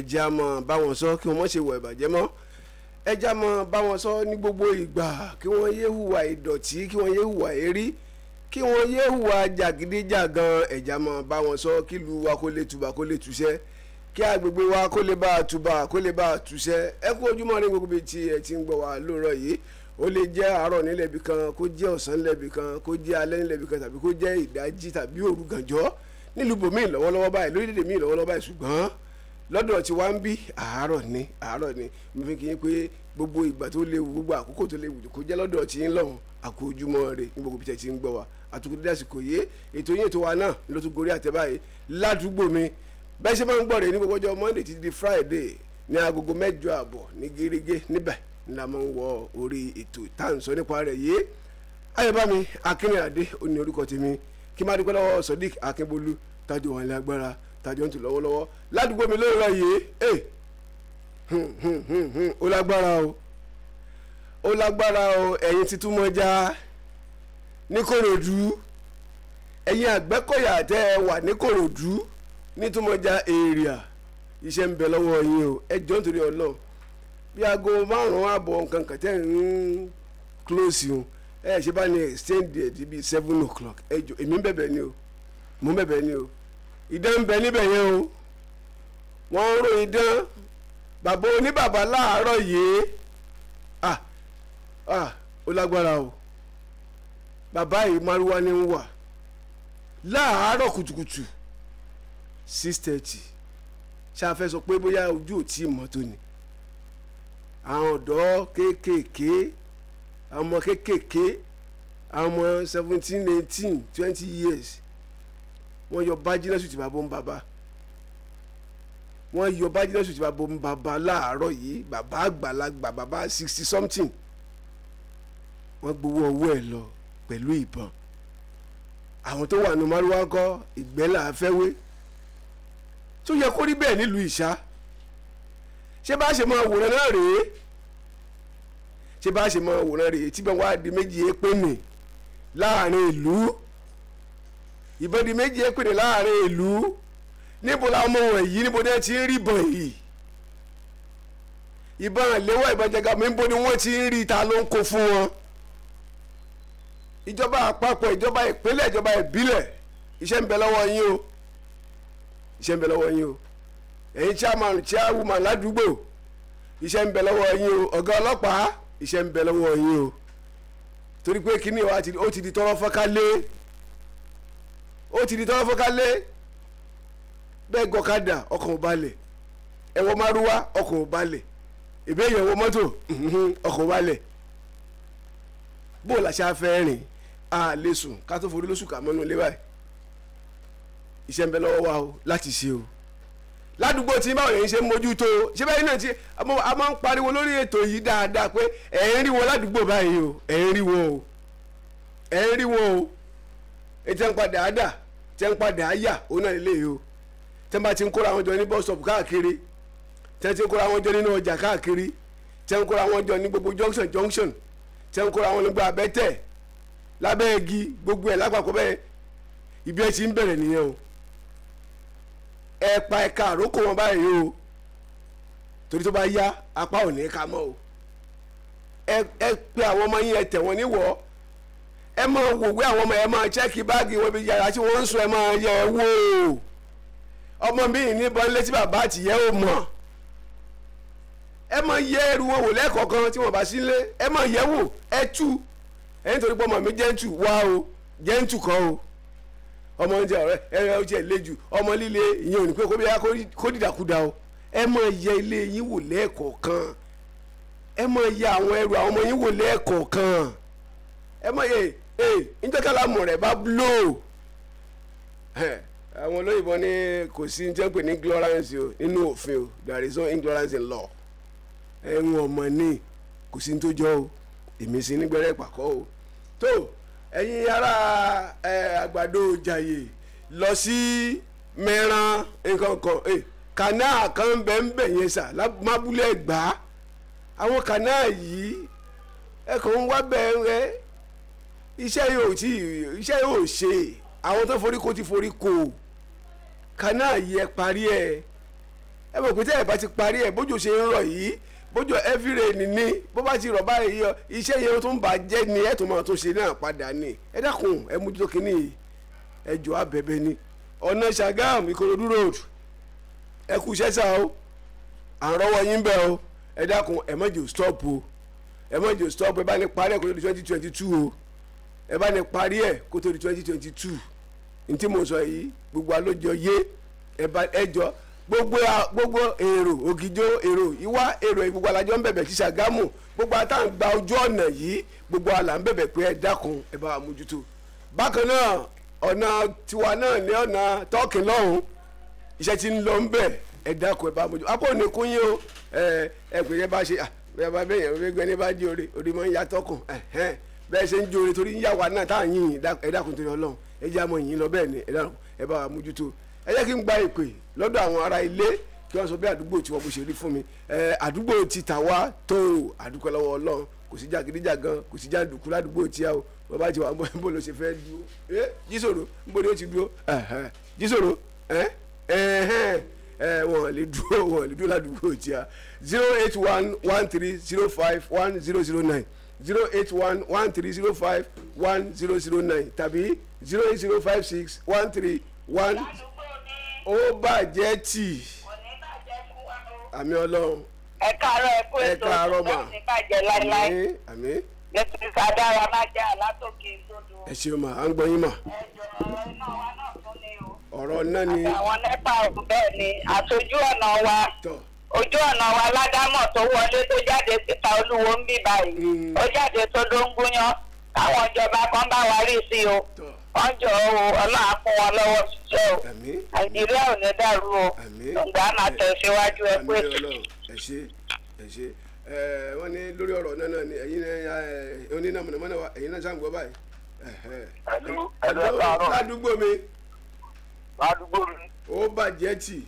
Ẹjẹ́ á mọ̀ bá wọn sọ kí wọ́n má ṣe wọ̀ ìbàjẹ́ mọ́. Ẹjẹ́ á mọ̀ bá wọn sọ ní gbogbo ìgbà kí wọ́n yé hùwà ìdọ̀tí, kí wọ́n yé hùwà èrí, kí wọ́n yé hùwà jàgídíjàgan. Ẹjẹ́ á mọ̀ bá wọn sọ kí ìlú wa kó lè tùbà kó lè túṣẹ́, kí agbègbè wa kó lè bá a tùbà kó lè bá a túṣẹ́. Ẹ kú ojúmọ́ ní gbogbo ibi tí ẹ ti ń gbọ́ wa lóòrọ̀ yìí. Ó lè jẹ́ àárọ̀ nílẹ̀ ibì kan, kó jẹ́ ọ̀sán nílẹ̀ ibì kan, kó jẹ́ alẹ́ nílẹ̀ ibì kan, tàbí kó jẹ́ ìdájí tàbí òru gànjọ́ nílùú bòmíì lọ́wọ́lọ́wọ́ báyìí, lórílẹ̀‐èdè míì lọ́wọ́lọ́wọ́ báyìí. Ṣùgbọ́n lọ́dọ̀ tí wá ń bí àárọ̀ ni, àárọ̀ ni. Mo fi kí yín pé gbogbo ìgbà tó léwu, gbogbo àkókò tó léwu kó jẹ́ lọ́dọ̀ tí ń lọ́hùn, àkó ojúmọ́ rè ní gbogbo ibi tí ẹ ti ń gbọ́ wa. Àtúkò dídá àsìkò yìí, ètò yín ètò wa náà ló tún gorí àtẹ báyìí ládùúgbò mi. Bẹ́ẹ̀ ṣe máa ń gbọ́ rè ní gbogbo ọjọ́ Monday títí di Friday ní agogo 8:30 ní gẹ́gẹ́ níbẹ̀ ní la máa ń wọ orí ètò tá à ń sọ nípa rẹ̀ yìí. Ayọ̀bámi Akínrìnàdé ó ní orúkọ tèmi. Kí má dúpẹ́ lọ́wọ́ Sodiq Akínbólú tájú wọn ilé agbára tájú ń tù lọ́wọ́lọ́wọ́ ládùúgbò mi lóòrọ̀ yìí. Ó lágbára o, ó lágbára o. Ẹ̀yin títún mọ́já ní Kòròdú, ẹ̀yin Àgbẹ̀kọ̀yà tẹ́ ẹ wà ní Kòròdú ní Túmọ̀já area, iṣẹ́ ń bẹ lọ́wọ́ yín o. Ẹ jọ̀ọ́ nítorí Ọlọ́run, bí aago 5:30 nǹkan kan tẹ́ ń close o, ẹ ṣe bá ní extend ẹ̀ di bíi 7 o'clock. Ẹ jọ̀ọ́, èmi ń bẹ̀bẹ̀ ni o, mo ń bẹ̀bẹ̀ ni o. Idán ń bẹ níbẹ̀ yẹn o, wọ́n ń ro idán bàbá oníbàbá láàárọ̀ yìí. Ah ah, ó lágbára o. Bàbá yìí márúwá ni ń wà láàárọ̀ kùtùkùtù 6:30. Ṣá fẹ́ sọ pé bóyá ojú ò tí ì mọ́ tó ni. Àwọn ọ̀dọ́ kéékèèké, àwọn ọmọ kéékèèké, àwọn ọmọ 17, 18, 20 years, wọ́n yọ bájínẹ́sù tí bàbá ń bàbá, wọ́n yọ bájínẹ́sù tí bàbá ń bàbá láàárọ̀ yìí. Bàbá àgbàlagbà, bàbá 60 something, wọ́n gbowó ọwọ́ ẹ̀ lọ pẹ̀lú ìbọn. Àwọn tó wà ní márúwá kọ́ ìgbẹ́ là á fẹ́ wé. Tó yẹ kó rí bẹ́ẹ̀ nílùú Ìṣá. Ṣé bá ṣe máa wòran náà rèé? Ṣé bá ṣe máa wòran rèé tí bẹ́ẹ̀ wá di méjì pé nì láàrin ìlú? Ìbọn di méjì pé nì láàrin ìlú. Níbo la ọmọ wọ̀nyí, níbo ni ẹ ti ń rí ìbọn yìí? Ìbọn àléwọ́, ìbọn jẹga mi, níbo ni wọ́n ti ń rí? Ta ló ń kó fún wọn? Ìjọba àpapọ̀, ìjọba ìpínlẹ̀, ìjọba ìbílẹ̀, iṣẹ́ ń bẹ lọ́wọ́ yín o, iṣẹ́ ń bẹ lọ́wọ́ yín o. Ẹ̀yin chairman, chairwoman ládùúgbò, iṣẹ́ ń bẹ lọ́wọ́ yín o. Ọ̀gá ọlọ́pàá, iṣẹ́ ń bẹ lọ́wọ́ yín o. Torí pé kíní wa ó ti di tọ́rọ́ fọ́nkálé, ó ti di tọ́rọ́ fọ́nkálé. Bẹ́ẹ̀ gọ̀kadà, ọkàn ò balẹ̀. Ẹ wọ márúwá, ọkàn ò balẹ̀. Ìbéèyàn wọ mọ́tò, ọkàn ò balẹ̀. Bó la ṣe fẹ́ rìn, a lè sùn ká tó forí lóṣù kà mọ́nú ilé báyìí. Iṣẹ́ ń bẹ lọ́wọ́ wa o láti ṣe o. Ládùúgbò tí báwo yẹn ṣe ń mójútó, ṣé báyìí náà ti a máa ń pariwo lórí ètò yìí dáadáa pé ẹ̀ ń rí wọn ládùúgbò báyìí o, ẹ̀ ń rí wọn o, ẹ̀ ń rí wọn o. Ètò ẹ̀ ń padà á dà, tẹ́ ń padà á yà, òun náà lè yìí o. Tẹ́ ń bá ti ń kóra wọn jọ ní bus stop káàkiri, tẹ́ ti ń kóra wọn jọ nínú ọjà káàkiri, tẹ́ ń kóra wọn jọ ní gbogbo junction junction, tẹ́ ń kóra wọn nígbà abẹ́tẹ̀ lábẹ́ igi, gbogbo ẹ̀ lápapọ̀ bẹ́ẹ̀, ibi ẹ̀ ti ń bẹ̀rẹ̀ nìyẹn o. Ẹ pa ẹ̀ka àrókò wọn báyìí o, torí tó bá yá apá ò ní ká mọ́ o. Ẹ pe àwọn ọmọ yín, ẹ tẹ̀ wọ́n níwọ̀, ẹ máa wòwe àwọn ọmọ, ẹ máa chẹ́ẹ̀kì báàgì wọn bí yàrá tí wọ́n ń sùn, ẹ máa yẹ ẹ wò ó. Ọmọ mi níbọn létí bàbá àtìyẹ́ ò mọ̀. Ẹ máa yẹ ẹrù wọn wò lẹ́ẹ̀kọ̀ọ̀kan tí wọ́n bá sí nílé, ẹ máa yẹ wò, ẹ tú. Ẹ nítorí pé ọmọ mi jẹ́ǹtù wá o, jẹ́ǹtù kọ́ o. Ọmọ ń jẹ ọ̀rẹ́ ẹ ẹ jẹ lẹ́jù, ọmọ líle ìyẹn ò ní pé kó bí kó dìdàkudà o. Ẹ máa yẹ ilé yín wò lẹ́ẹ̀kọ̀ọ̀kan, ẹ máa yẹ àwọn ẹrù àwọn ọmọ yín wò lẹ́ẹ̀kọ̀ọ̀kan. Ẹ máa yẹ ẹ njẹ́kálàmù rẹ̀ bá blow. Àwọn olóyìnbó ní kò sí ní tẹ́ pè ní ignorance o nínú òfin o, there is no ignorance in law. Ẹ̀wọ̀n ọmọ ní kò sí ní tó jọ o, èmi sì ní gbẹ́rẹ́ ìpàkọ́ o. Tó ẹ̀yin ará àgbàdo Ìjàyè lọ sí mẹ́ràn nǹkan kan, kànáà kan bẹ́ẹ̀ ń bẹ̀ yẹn sà mábúlẹ̀ gbà. Àwọn kànáà yìí ẹ kàn ń wá bẹ́ẹ̀ rẹ, iṣẹ́ yóò tí iṣẹ́ yóò ṣe. Àwọn tó forí kó ti forí kó. Kànáà yìí ẹ parí ẹ. Ẹ mọ̀ pé tẹ́ ẹ bá ti parí ẹ̀, bójú ṣe ń rọ̀ yìí, bójú every rain ni, bó bá ti rọ̀ báyìí yọ iṣẹ́ yẹn tó ń bà jẹ́ ni, ẹ̀ tó máa tó ṣe náà padà ni. Ẹ dákun, ẹ mójútó kínní yìí, ẹ jọ abẹ́bẹ́ ni. Ọ̀nà Ṣàgámù Ìkòròdú road, ẹ kú iṣẹ́ sá o, à ń rọ́wọ́ yín bẹ́ẹ̀ o. Ẹ dákun, ẹ má jẹ́ stop o, ẹ má jẹ́ stop. Ẹ bá ní parí ẹ̀ kó tó di 2022 o, ẹ bá ní parí ẹ̀ kó tó di 2022. N tí mo sọ yìí gbogbo alójọ yé. Ẹ bá ẹ jọ gbogbo gbogbo èrò Ògìjó, èrò ìwá, èrò gbogbo alájọ ń bẹ̀bẹ̀ sí Ṣàgámù, gbogbo ata ń gba ojú ọ̀nà yìí, gbogbo àlà ń bẹ̀bẹ̀ pé ẹ dákun, ẹ bá wa mójútó. Bákan náà ọ̀nà tiwa náà ní ọ̀nà tọ́ọ̀kì lọ́hùn, iṣẹ́ tí ń lọ ń bẹ̀, ẹ dákun, ẹ bá mójútó. Apá òní kún yín o. Ẹ ẹ pè é bá ṣe bẹ́ẹ̀ bá bẹ́ẹ̀ yẹn gbẹ́ni bá jí oore orí mọ́ ń ya tọkùn bẹ́ẹ̀ ṣe ń jí oore torí ń yà wá náà tá à ń yìn. Ẹ dákun torí Ọlọ́run, ẹ jẹ́ àmọ́ yìn lọ bẹ́ẹ̀ ni. Ẹ dákun, ẹ bá wa mójútó. Ẹ jẹ́ kí n gba ìpè lọ́dọ̀ àwọn ará ilé kí wọ́n sọ bí àdúgbò tí wọ́n bó ṣe rí fún mi. Ẹ àdúgbò ti tà wá tó o, àdúgbò lọ́wọ́ Ọlọ́run, kò sí jàgídíjàgan, kò sí jàǹdùkú ládùúgbò tí a o. Bó bá ti wà bó ló ṣe fẹ́ dúró? Ẹ jísòrò níbo ni ó ti dúró? Jísòrò ẹ ẹ ẹ wọ́n lè dúró, wọ́n lè dúró ládùúgbò tí a. 08113051009, 08113051009 tàbí 08056 131. Ó bàjẹ́ tì, àmì Ọlọ́run. Ẹ káàárọ̀, ẹ kú Ẹ ètò. káàárọ̀ mà. Ẹ ní bàjẹ́ láíláí. Àmín, àmín. Lẹ́sìn sàdára má jẹ́ àlátòkè sódò. Ẹ ṣeun mà, à ń gbọ́ yín mà. Ẹ jọ̀ọ́, ọ̀rọ̀ iná wa náà tún ni o. Ọ̀rọ̀ náà ni. Àti àwọn NEPA ò bẹ́ẹ̀ ni, àtòjú ọ̀nà wa. Tọ̀. Ojú ọ̀nà wa ládámọ̀ tó wọlé tó jáde síta Olúwo ń bí báyìí. Ó jáde tó ló ń gúnyán. Káwọn ìjọba kan bá wa rí sí o. Tọ̀. Wọ́n jọ o, Ọlọ́run á fún wọn lọ́wọ́ ṣiṣẹ́ o. Àmín. Nàìjíríà ò ní dàrú o. Àmín. Ǹgbà máa tẹ̀síwájú, ẹ kú Àmín ètò. Ọlọ́run. Ẹ ṣé, ẹ ṣé. Ẹ wọ́n ní lórí ọ̀rọ̀ náà náà ni ẹ̀yin ẹ oníná mọ̀nàmọ́ná wa, ẹ̀yin náà ṣáà ń gbọ́ báyìí. Hello, hello, ẹ káàárọ̀. Ládùúgbò mi. Ládùúgbò mi. Ó bàjẹ́ tì.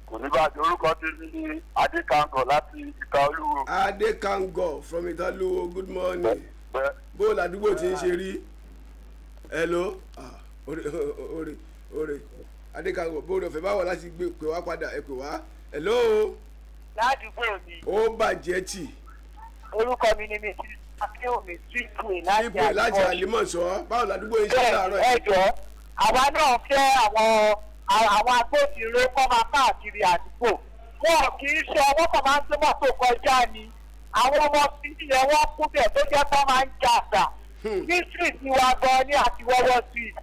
Kò ní bàjẹ́. Orúkọ tèmi ní Adékangọ̀ láti Ìta Olúwo. Adékangọ̀ from Ìtàlúwo, good morning. Bẹ́ẹ̀. Bó ládùúgbò tí ń ṣe rí? Hello. Ah, orí orí orí Adékangọ̀, bó lọ fẹ́ báwo láti gbé pè wá padà? Ẹ pè wá. Hello. Ládùúgbò mi. Ó bàjẹ́ tì. Orúkọ mi ni Mrs Akéwòmí Triple láti Triple láti Àlímọ̀ṣọ́, báwo ládùúgbò yìí ṣe láàárọ̀ Ẹ yìí? jọ, àwa náà fẹ́ àwọn agbófinró kọ́ máa káàkiri àdúgbò. Wọn kì í ṣe, wọ́n kàn máa ń gbé mọ́tò kọjá ni. Àwọn ọmọ sí yẹn, wọ́n kú bẹ̀ tó jẹ́ kó máa ń jà àgbà ní street wa gan ní àtiwọ́wọ́ street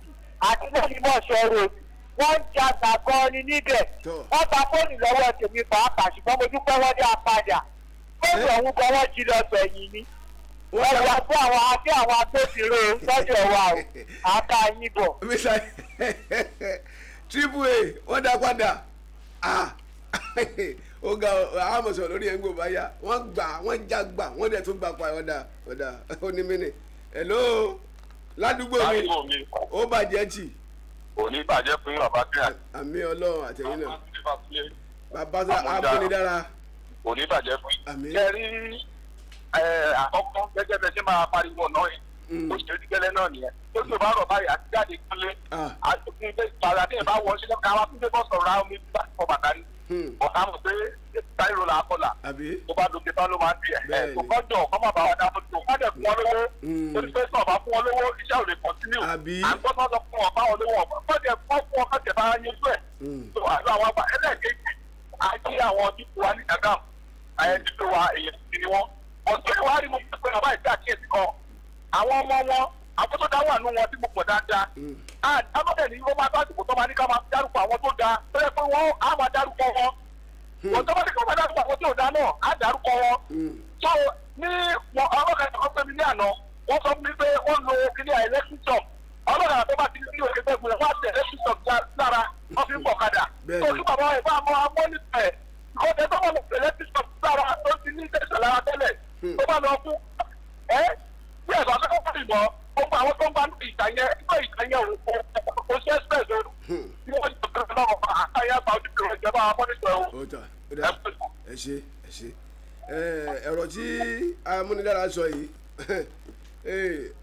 àti lónìmọ̀ṣọ́ road, wọ́n ń jà àgbà gan ni níbẹ̀. Tọ́. Wọ́n gba fóònù lọ́wọ́ tèmi pàápàá, ṣùgbọ́n mo dúpẹ́, wọ́n dé apádà fóònù ọ̀hún gan, wọ́n jí lọ gbẹ̀yìn ni. Wọ́n Wọ́n wá fún àwọn àti àwọn agbófinró lọ́dọ̀ wa o, àká yín bọ̀. Mr Triple A, wọ́n dá padà. Ah, ó ga ọ, àmọ̀ sọ̀rọ̀ lórí ẹ̀ ń gbò báyà. Wọ́n gbà, wọ́n já gbà, wọ́n dẹ̀ tún gbà pa. Ọ̀dà ọ̀dà, ó ní mí ni. Hello, ládùúgbò mi. Ládùúgbò mi. Ó bàjẹ́ tì. Kò ní bàjẹ́ fún bàbá kíá. Àmì Ọlọ́run, àtẹ̀yìn náà bàbá tó abúnidára. Kò ní bàjẹ́ fún. Àmín. Ṣé rí àkọ́kọ́, gẹ́gẹ́ bẹ́ẹ̀ ṣe máa pariwo ọ̀nà yìí, ó ṣe rí gẹ́lẹ́ náà nìyẹn. Tó tó bá rọ̀ báyìí àti jáde kúnlé. Àti ilé ìpàdé àti ìbá wọ sílẹ̀ káwá fún bíbọ̀ sọ̀rọ̀ àwọn omi bá kọ bàtà ni. Ọ̀tá mọ̀ pé táyì ló là á kọlà. Àbí. Tó bá dókè tán ló máa ń di ẹ̀. Bẹ́ẹ̀ni. Kò kọ́jọ kọ́ má bàa wà dáa tó má dẹ̀ fún wọn lówó. Torí pé sọ̀rọ̀ bá fún wọn lówó, iṣẹ́ ò lè continue. Àbí. À ń gbọ́ sọ́sọ́ fún wọn báwọn lówó wọn. Kọ́jẹ̀ fún wọn kọ́jẹ̀ bá yanjú ẹ̀. Tó àdúrà wa gbà. Ẹlẹ́ẹ̀kejì, àti àwọn dípò wa ní Ṣàgámù, àyẹ̀ dípò wa èyàn ti ni wọ́n. Ọ̀sẹ̀ wa rí mo pé bàbá ìdí àkíyèsí kan. Àwọn ọmọ wọn, àwọn tó dá wà nù wọn tí mo pọ̀ dáadáa. Àbọ̀dẹ̀ ni ó máa bá àsìkò tó máa ní ká máa dárúkọ àwọn tó dáa. Tó yẹ pé wọ́n á máa dárúkọ wọn. Wọ́n tó bá ní ká máa dárúkọ àwọn tó dáa náà, á dárúkọ wọn. So ní wọn ọlọ́kadà kan pè mí ní àná, wọ́n sọ fún mi pé wọ́n lo kíní electric shock. Ọlọ́kadà tó bá ti ní òkè fẹ́ gbìyànjú, wọ́n á tẹ electric shock lára, wọ́n fi ń bọ̀ kadà. Bẹ́ẹ̀ni. So kí bàbá ẹ̀ bá mọ amọ́nìtẹ̀ ẹ̀. Ìkọ́tẹ̀ tó wọ́n lo electric shock lára tó ti ní tẹ̀sán lára tẹ́lẹ̀. Tó bá lọ kú ẹ́ bí ẹ̀sọ́ akẹ́kọ̀ọ́ fún ìbọn, gbogbo àwọn tó ń bá ìjà yẹn, nígbà ìjà yẹn ò ṣe express o. Bí wọ́n ṣe fẹ́ lọ́wọ́ àtàyà àgbà ojú ìjọba amọ́nìtẹ̀ o. Ó tà ó dà, ẹ ṣe, ẹ ṣe. Ẹ̀rọ tí amúnidára sọ yìí,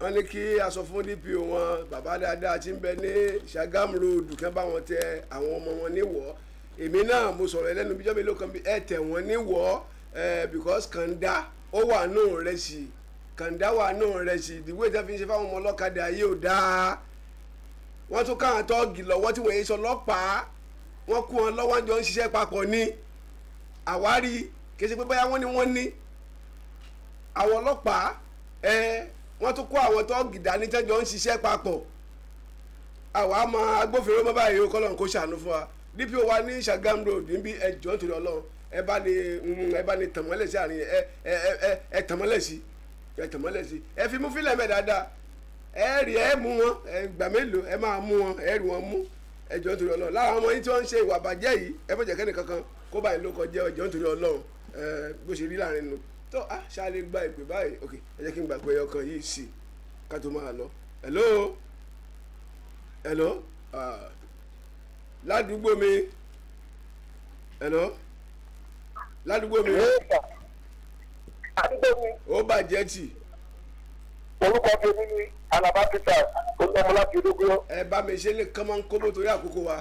wọ́n ní kí a sọ fún DPO wọn, bàbá dáadáa tí ń bẹ ní Ṣàgámù road, kán bá wọn tẹ àwọn ọmọ wọn níwọ̀. Èmi náà mo sọ̀rọ̀ ẹlẹ́nu bíjọ́ mi ló kan bí ẹ tẹ̀ wọ́n ní wọ́ ẹ, because kàńdá ó wà nù rẹ̀ sí, kàńdá wà nù rẹ̀ sí. Ìdìbò ìtẹ́ fi ń ṣe fáwọn ọmọ ọlọ́kadà yìí ò dáa. Wọ́n tún káwọn tọ́ọ̀gì lọ́wọ́ tí wọ́n yé sọ ọlọ́pàá, wọ́n kú wọn lọ́wọ́, jọ ń ṣiṣẹ́ papọ̀ ní àwárí. Kì í ṣe pé bóyá wọ́n ní wọ́n ní àwọn ọlọ́pàá ẹ, wọ́n tún kó àwọn tọ́ọ̀gì dání tẹ́jọ́ ń ṣiṣẹ́ papọ̀. Àwa mọ agbófinró mọ́ báyìí ó, kọ́lọ́n kó ṣàánú fún wa. DPO wa ní Ṣàgámù Road níbi, ẹjọ́ nítorí Ọlọ́run, ẹ bá ní tànmọ́lẹ̀ sí àárín ẹ ẹ ẹ ẹ tànmọ́lẹ̀ sí, ẹ tànmọ́lẹ̀ sí, ẹ fi mú fílẹ̀ mẹ́ dáadáa. Ẹ rí ẹ mú wọn, ẹ gbà mélòó ẹ máa mú wọn, ẹ rí wọn mú. Ẹjọ́ nítorí Ọlọ́run, lára àwọn ọmọ yín tí wọ́n ń ṣe ìwà bàjẹ́ yìí, ẹ bọ́ jẹ́ kẹ́ni kankan kó báyìí ló kọjá. Ẹjọ́ nítorí Ọlọ́run, ẹ bó ṣe rí láàrin nu tó a ṣáà lè gba ìpè báyìí. Ok, ẹ jẹ́ kí n gbà pé ọkàn yìí sí ká tó máa lọ. Hello, hello, ah, ládùúgbò mi. Hello, ládùúgbò mi. Àdúgbò mi. Ó bàjẹ́ tì. Orúkọ tèmi ni Alaba Peter Olúọmọláti Ológún. Ẹ bá mi ṣe ní kánmọ́ ń kóbó torí àkókò wa.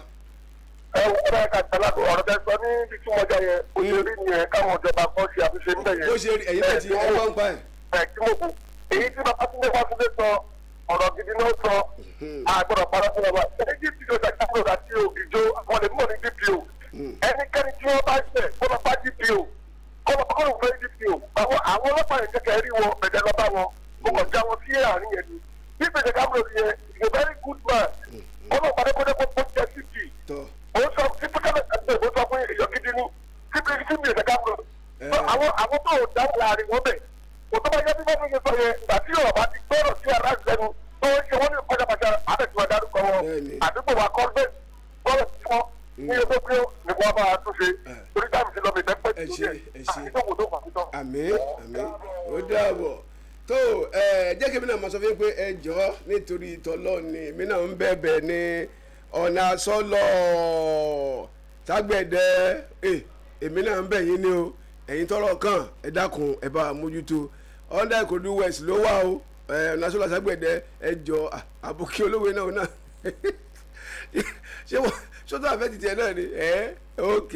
Ẹ wọ ọ̀rọ̀ ẹ̀ka ìtàlágbò, ọ̀rọ̀ tẹ sọ ní ibi tí wọ́n jẹ yẹn, ó ṣe rí nìyẹn, káwọn ìjọba kan ṣe àtúnṣe níbẹ̀ yẹn. Bó ṣe rí ẹ̀yin náà ti ẹ gbọ́n pa ẹ̀. Ẹ kí mo kù èyí tí Babátúndé Fásúndé sọ, ọ̀rọ̀ gidi ló sọ, àgbọ̀dọ̀ parọ́ fún ọba. Ẹni DPO ṣàkóso àti Ògìjó, àwọn lè mọ̀ ní DPO. Ẹnikẹ́ni tí wọ́n bá ṣẹ̀ kó lọ bá DPO, kó lọ kó lọ fẹ́ DPO. Àwọn ọlọ́pàá yẹn kẹ́kẹ́ rí wọn bẹ̀rẹ̀ lọ bá wọn, mo kàn já wọn sí àárín yẹn ni. Bí gbèsè kábúrò yẹn is a very good man. Ọlọ́pàá dẹ́kọ́dẹ́kọ́ tó jẹ́ CP. Tọ́. Ó sọ tí píkẹ́lẹ̀ àti ó sọ fún èèyàn gidi ní CP tí mi ò kábúrò. Àwọn tó ò dáwọ́ láàrin wọn bẹ̀. Kò tó bá yẹ bí wọ́n fi sọ yẹn, ìgbà tí Yorùbá ti gbọ́rọ̀ sí ara lẹ́nu tó ń ṣe wọ́n ní pàjápàjá àbẹ̀tí dárúkọ wọn. Bẹ́ẹ̀ni. Àdúgbò wa kọ́ bẹ́ẹ̀ gbọ́rọ̀ sí wọn ní ẹgbẹ́ pé ní wọ́n bá a túnṣe torí táàmù sí lọ́mọ ìfẹ́ pẹ́. Ẹ ṣé, ẹ ṣé. Àdúgbò tó fà á tán. Àmín, àmín, ó dàbọ̀. Tó ẹ jẹ́ kí èmi náà máa sọ fún yín pé ẹ jọ̀ọ́, nítorí tọ́lọ́ ni èmi náà ń bẹ̀bẹ̀ ní ọ̀nà sọ́lọ̀ tágbẹ̀dẹ. Ẹ èmi náà ń bẹ̀ yín ni o. Ẹ̀yin tọ́rọ̀ kàn, ẹ dákun, ẹ bá wa mójútó. Under Ìkòròdú West ló wà o, ẹ ọ̀nà sọ́lọ̀ tágbẹ̀dẹ. Ẹ jọ̀ọ́, àbòkí olówó náà náà ṣé wọ́n sọ́tọ̀ àfẹ́ ti tiẹ̀ náà ni ẹ. Ok,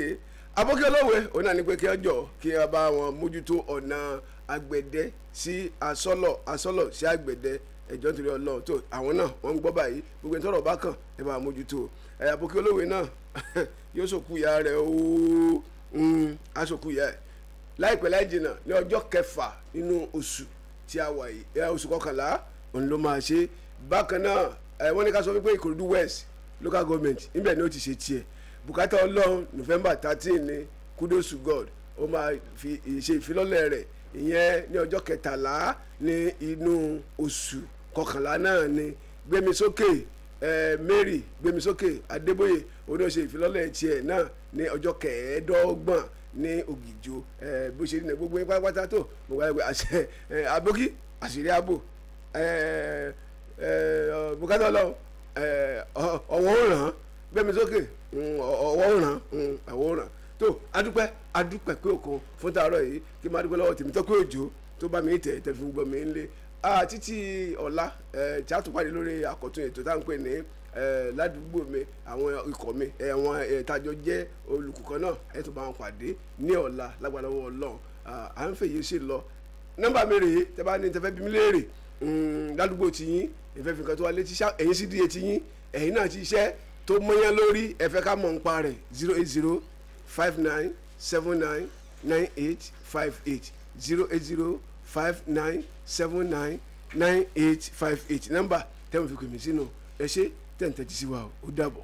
àbókí olówe òun náà ní pé kí ọjọ́ kí a bá wọn mójútó ọ̀nà àgbẹ̀dẹ sí asọ́lọ̀, asọ́lọ̀ sí àgbẹ̀dẹ. Ẹjọ́ nítorí Ọlọ́run tó àwọn náà wọ́n ń gbọ́ báyìí, gbogbo ẹni tọ́rọ̀ bá kàn, ẹ bá wọn mójútó. Ẹ àbókí olówe náà yóò sòkú ìyá rẹ̀ ooo, á sòkú ìyá ẹ̀ láìpẹ́ láì jìnnà ní ọjọ́ 6 nínú oṣù tí a wà yìí, ẹ, oṣù 11 òun ló máa ṣe. Bákan náà ẹ wọ́n ní ká sọ wípé Ìkòròdú West Local Government, níbẹ̀ ni ó ti ṣe tiẹ̀. Bùkátà Ọlọ́run, November 13 ni Kudos to God ó máa fi ṣe ìfilọ́lẹ̀ rẹ̀. Ìyẹn ní ọjọ́ 13 ní inú oṣù 11 náà ni Gbémisókè ẹ Mary Gbémisókè Adébóyè òun náà ṣe ìfilọ́lẹ̀ tiẹ̀ náà ní ọjọ́ 25 ní Ògìjó. Ẹ bó ṣe rí ní gbogbo yín pátápátá tó mo wáyé pé àṣẹ ẹ àbókí àṣírí àbò ẹ ẹ bùkátà Ọlọ́run, ẹ ọwọ́ ń ràn án. Gbémisókè, ọwọ́ ń ràn án, ọwọ́ ń ràn án. Tó adúpẹ́, adúpẹ́ pé òkun fún tàárọ̀ yìí, kí n máa dúpẹ́ lọ́wọ́ tèmi tó pé òjò tó bá mi tẹ̀ tẹ̀ fi gbọ́ mi ń lé títí ọ̀la tí a tún pàdé lórí àkọ́tún ètò tá à ń pè ní ládùúgbò mi. Àwọn ikọ̀ mi, àwọn ìtajọ jẹ́ olùkọ́ náà, ẹ tún bá wọn pàdé ní ọ̀la lágbàlọ́wọ́ Ọlọ́run. À ń fèyí sí lọ. Nọ́mbà mi rèé, tẹ́ bá ní tẹ́ fẹ́ bí mi léèrè ládùúgbò tiyín, ìfẹ́ fi nǹkan tó wá létí, ẹ̀yin sì díye tiyín, ẹ̀yin náà ti iṣẹ́ tó mọ́yán lórí, ẹ fẹ́ ká mọ̀ nípa rẹ̀, 08059799858, 08059799858, nọ́mbà tẹ́ mo fi pè mí sínú. Ẹ ṣé tẹ̀ ń tẹ́tí sí wa o, ó dàbọ̀.